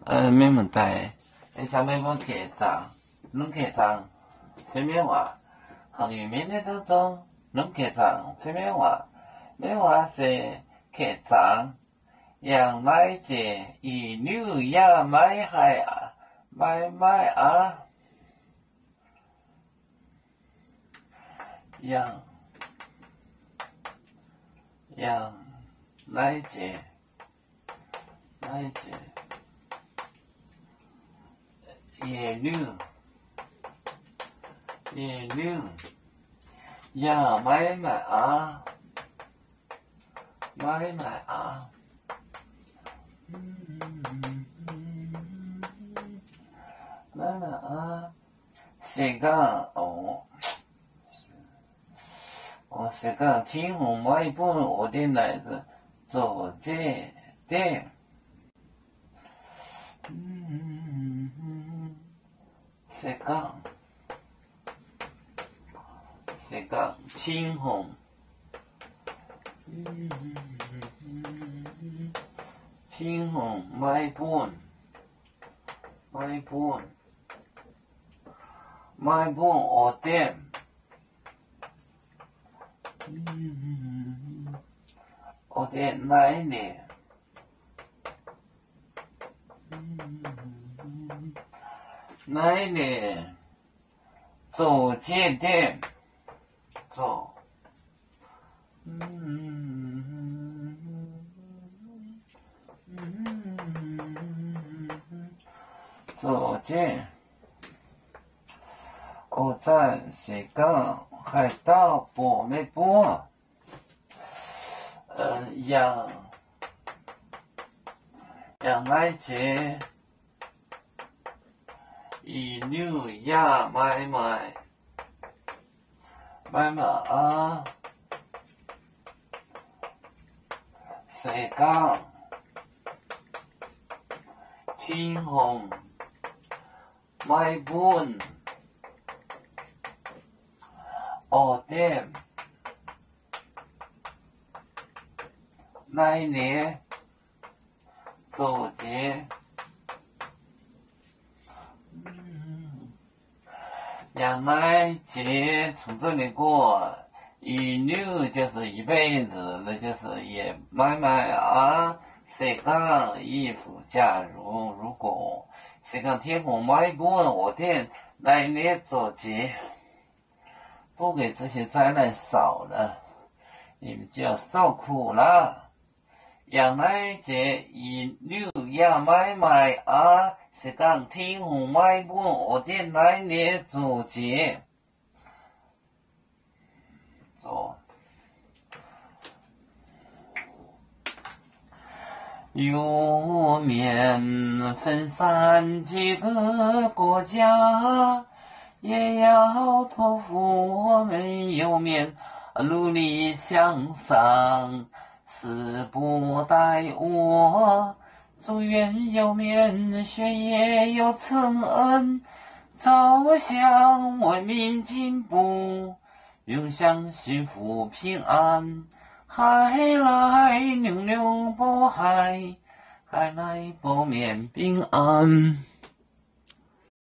Mienh muoz-doic, ih zanc meih mbuo kec zaangc, norm kec zaangc fai mienv waac, hangx yunh mienv nyei dongh zong norm kec zaangc fai mienv waac, mienv waac se kec zaangc. Yangh naaiv jiex ih niuv yaac maiv haih, maiv maaih aqv. Yangh, yangh naaiv jiex, naaiv jiex ih niuv, ih niuv yaac maiv maaih aqv, maiv maaih aqv, maiv maaih aqv. Se ganh, o, se ganh Tin-Hungh maiv bun oix deix naaic zoux zeiv deix. Se ganh, se ganh Tin-Hungh, Tin-Hungh maiv bun, maiv bun, maiv bun oix deix, oix deix naaiv ninh, naaiv ninh zoux jiex deix, zoux, zoux jiex. O, zanc se ganh haaix dauh bun meih buov, yangh, yangh naaiv jiex ih niuv yaac maiv maaih, maiv maaih aqv. Se ganh Tin-Hungh maiv bun oix deix naaiv ninh zoux jiex. Yangh naaiv jiex congx zuov ninh gorx, ih niuv 就是一辈子, 就是也 maiv maaih aqv. Se ganh 一夫嫁如, 如果, se ganh Tin-Hungh maiv bun oix deix naaiv ninh zoux jiex, 不给这些灾难扫了, 你们就要受苦了。 Yangh naaiv jiex ih niuv yaac maiv maaih aqv. Se ganh Tin-Hungh maiv bun oix deix naaiv ninh zoux jiex. Yuoqc mienh 分散几个国家, 也要托付我们右面努力向上, 死不待我。祝愿右面学业有成恩，朝向文明进步，永享幸福平安。海来流流波海，海来波面平安。